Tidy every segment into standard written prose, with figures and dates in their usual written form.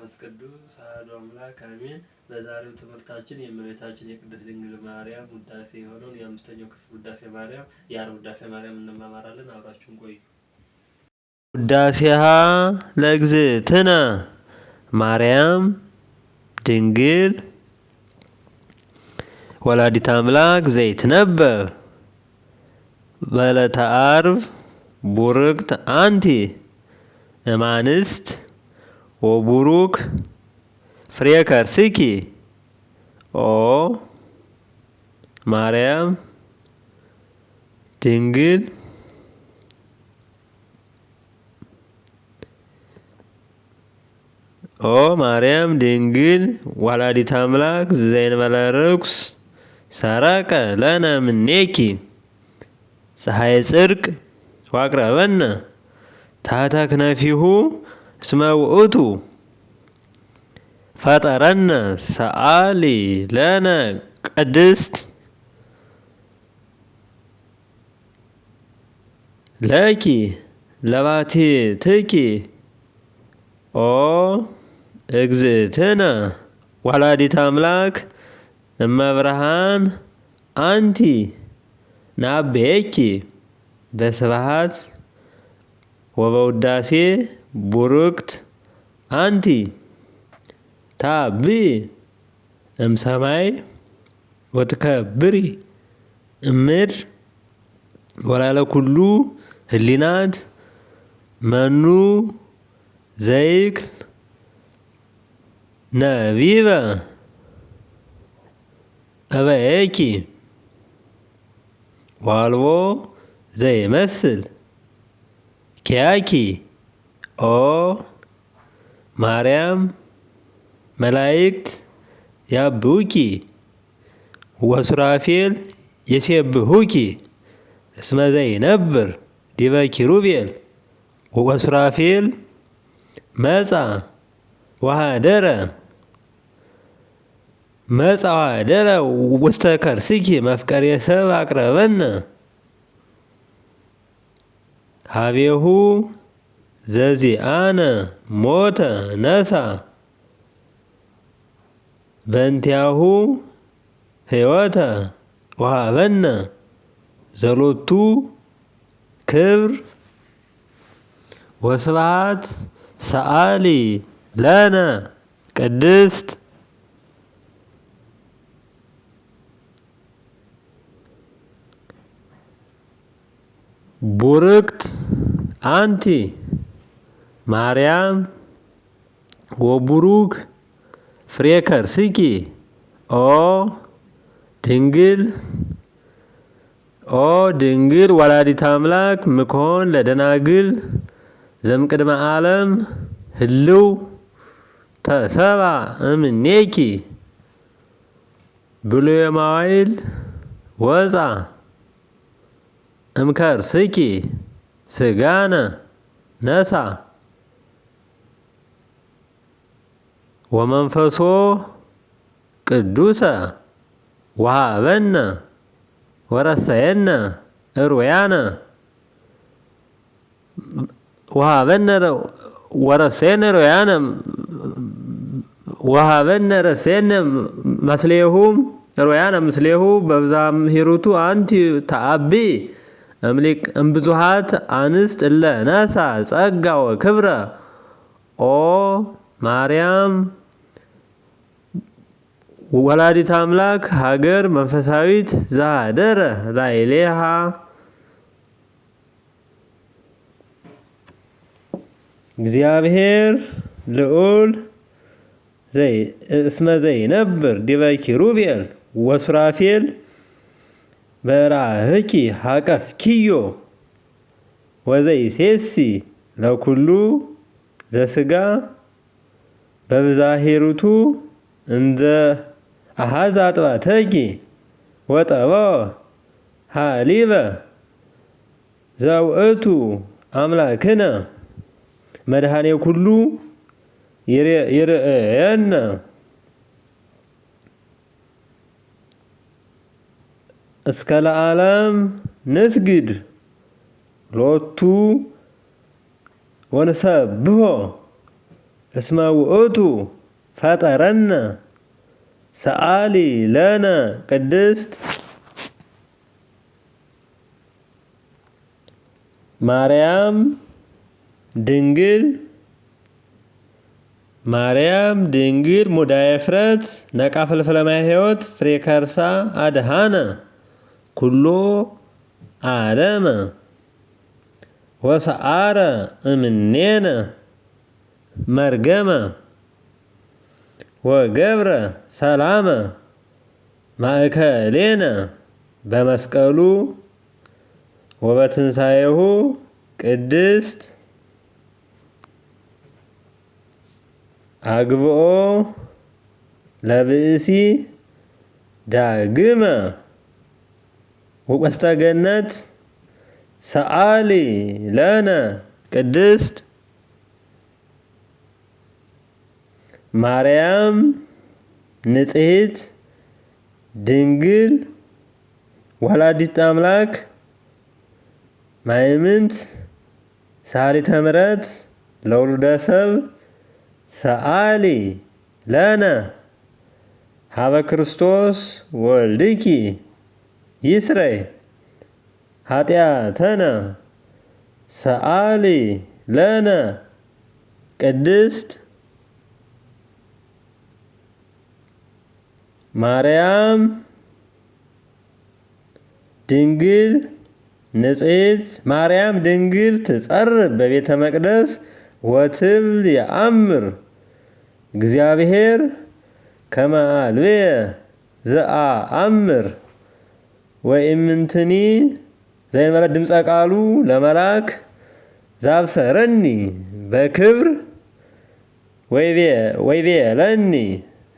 ወመንፈስ ቅዱስ አሐዱ አምላክ አሜን። በዛሬው ትምህርታችን የእመቤታችን የቅድስት ድንግል ማርያም ውዳሴ የሆነውን የአምስተኛው ክፍል ውዳሴ ማርያም የዓርብ ውዳሴ ማርያም እንማማራለን። አብራችሁን ቆዩ። ውዳሴሃ ለእግዝእትነ ማርያም ድንግል ወላዲተ አምላክ ዘይትነበብ በዕለተ ዓርብ ቡርክት አንቲ እማንስት ወቡሩክ ፍሬ ከርስኪ ኦ ማርያም ድንግል ኦ ማርያም ድንግል ወላዲተ አምላክ ዘእንበለ ርኩስ ሰረቀ ለነ እምኔኪ ፀሐይ ጽድቅ ዋቅረበነ ታሕተ ክነፊሁ እስመ ውእቱ ፈጠረነ ሰአሊ ለነ ቅድስት ለኪ ለባቲትኪ ኦ እግዝእትነ ወላዲተ አምላክ እመብርሃን አንቲ ናቤኪ በስብሐት ወበውዳሴ ቡርክት አንቲ ታቢ እምሰማይ ወትከብሪ እምድር ወላለ ኩሉ ህሊናት መኑ ዘይክል ነቢበ እበየኪ ዋልቦ ዘይመስል ኪያኪ ኦ ማርያም መላእክት ያብኡኪ ወሱራፌል የሴብሑኪ እስመ ዘይነብር ዲበ ኪሩቤል ወሱራፌል መጻ ወኀደረ መጻ ወኀደረ ውስተ ከርስኪ መፍቀሬ ሰብ አቅረበነ ሀቤሁ ዘዚአነ ሞተ ነሳ በእንቲአሁ ሕይወተ ወሀበነ ዘሎቱ ክብር ወስብሐት ሰአሊ ለነ ቅድስት ቡርክት አንቲ ማርያም ወቡሩክ ፍሬ ከርስኪ ኦ ድንግል ኦ ድንግል ወላዲተ አምላክ ምኮን ለደናግል ዘእምቅድመ ዓለም ህልው ተሰብአ እምኔኪ ብሉየ መዋዕል ወፃ እምከርስኪ ስጋነ ነሳ ወመንፈሶ ቅዱሰ ወሃበነ ወረሰየነ እሩያነ ወሃበነ ወረሰየነ ሩያነ ወሃበነ ረሰየነ መስሌሁ ሩያነ ምስሌሁ በብዛም ሂሩቱ አንቲ ተአቢ እምሊቅ እምብዙሃት አንስት እለ ነሳ ጸጋ ወክብረ ኦ ማርያም ወላዲት አምላክ ሀገር መንፈሳዊት ዘኀደረ ላዕሌሃ እግዚአብሔር ልዑል እስመ ዘይነብር ዲበ ኪሩቤል ወሱራፌል በራህኪ ሀቀፍኪዮ ወዘይሴሲ ለኩሉ ዘስጋ በብዛሂሩቱ እንዘ አሃዘ አጥባተኪ ወጠበወ ሀሊበ ዘውእቱ አምላክነ መድኃኔ ኩሉ ይርእየነ። እስከ ለዓለም ንስግድ ሎቱ ወንሰብሖ እስመ ውእቱ ፈጠረነ ሰአሊ ለነ ቅድስት ማርያም ድንግል ማርያም ድንግል ሙዳየ ዕፍረት ነቃ ፍልፍለ ማየ ሕይወት ፍሬ ከርሳ አድሃነ ኩሎ ዓለመ ወሰአረ እምኔነ መርገመ ወገብረ ሰላመ ማእከሌነ በመስቀሉ ወበትንሳኤሁ ቅድስት አግብኦ ለብእሲ ዳግመ ውስተ ገነት ሰአሊ ለነ ቅድስት ማርያም ንጽሕት ድንግል ወላዲተ አምላክ ማይምንት ሳሊተ ምሕረት ለውሉደ ሰብ ሰአሊ ለነ ሀበ ክርስቶስ ወልድኪ ይስረይ ኃጢአተነ ሰአሊ ለነ ቅድስት ማርያም ድንግል ንጽሕት ማርያም ድንግል ትጸርብ በቤተ መቅደስ ወትብል የአምር እግዚአብሔር ከመ አልብየ ዘአአምር ወኢምንትኒ ዘእንበለ ድምፀ ቃሉ ለመልአክ ዛብሰረኒ በክብር ወይቤለኒ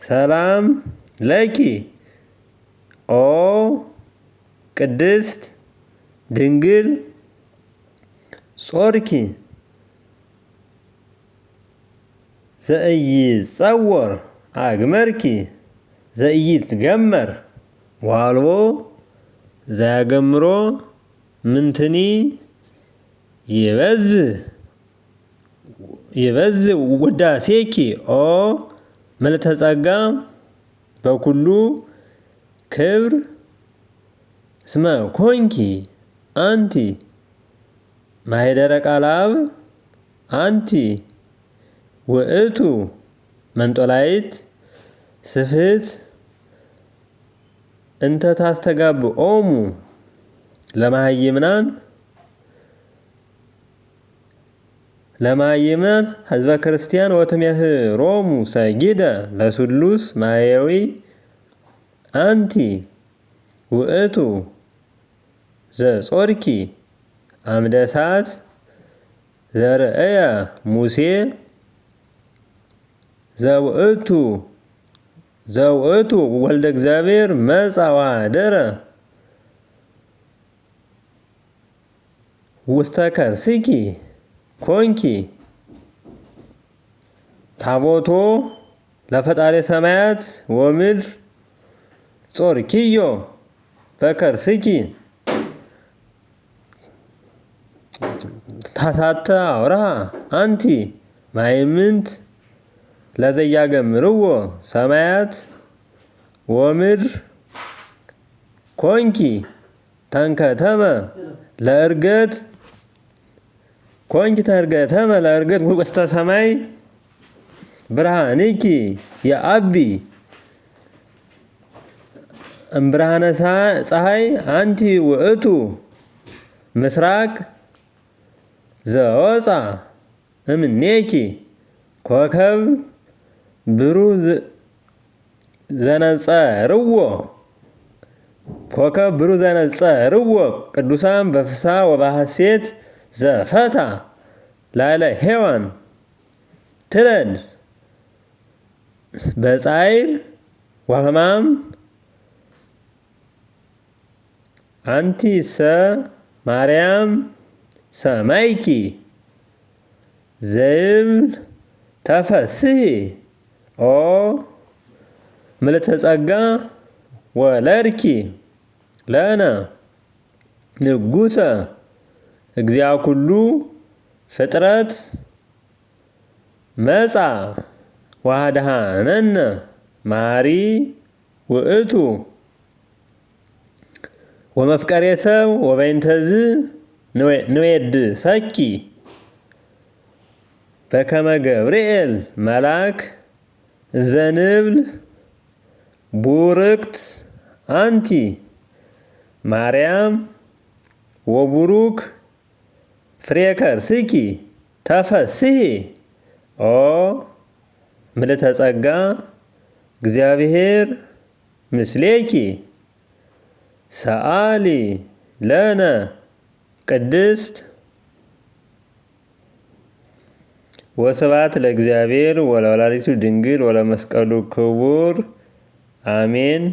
ሰላም ለኪ ኦ ቅድስት ድንግል ጾርኪ ዘኢይጸወር አግመርኪ ዘኢይትገመር ዋልቦ ዘያገምሮ ምንትኒ ይበዝ ውዳሴኪ ኦ ምልዕተ ጸጋ በኩሉ ክብር እስመ ኮንኪ አንቲ ማኅደረ ቃለ አብ አንቲ ውእቱ መንጦላይት ስፍሕት እንተ ታስተጋብኦሙ ለመሃይምናን ህዝበ ክርስቲያን ወትሜህሮሙ ሰጊደ ለስሉስ ማየዊ አንቲ ውእቱ ዘጾርኪ አምደ እሳት ዘርእየ ሙሴ ዘውእቱ ዘውእቱ ወልደ እግዚአብሔር መጽአ ወኀደረ ውስተ ከርስኪ ኮንኪ ታቦቶ ለፈጣሪ ሰማያት ወምድር ጾርኪዮ በከርስኪ ታሳተ አውራሃ አንቲ ማይምንት ለዘያገምርዎ ሰማያት ወምድር ኮንኪ ተንከተመ ለእርገት ኮንኪ ተርገተመ ለእርገት ውስተ ሰማይ ብርሃንኪ የአቢ እምብርሃነ ፀሐይ አንቲ ውእቱ ምስራቅ ዘወፃ እምኔኪ ኮከብ ብሩህ ዘነጸርዎ ኮከብ ብሩህ ዘነጸርዎ ቅዱሳን በፍስሐ ወበሐሴት ዘፈታ ላዕለ ሔዋን ትለድ በጻዕር ወሕማም አንቲ ሰ ማርያም ሰማይኪ ዘይብል ተፈስሒ ኦ ምልዕተ ጸጋ ወለድኪ ለነ ንጉሰ እግዚአ ኩሉ ፍጥረት መጻ ወአድኀነነ መሐሪ ውእቱ ወመፍቀሬ ሰብ ወበይንተዝ ንዌድሰኪ በከመ ገብርኤል መልአክ እንዘንብል ቡርክት አንቲ ማርያም ወቡሩክ ፍሬ ከርስኪ ተፈስሒ ኦ ምልዕተ ጸጋ እግዚአብሔር ምስሌኪ ሰአሊ ለነ ቅድስት። ወስብሐት ለእግዚአብሔር ወለወላዲቱ ድንግል ወለመስቀሉ ክቡር አሜን።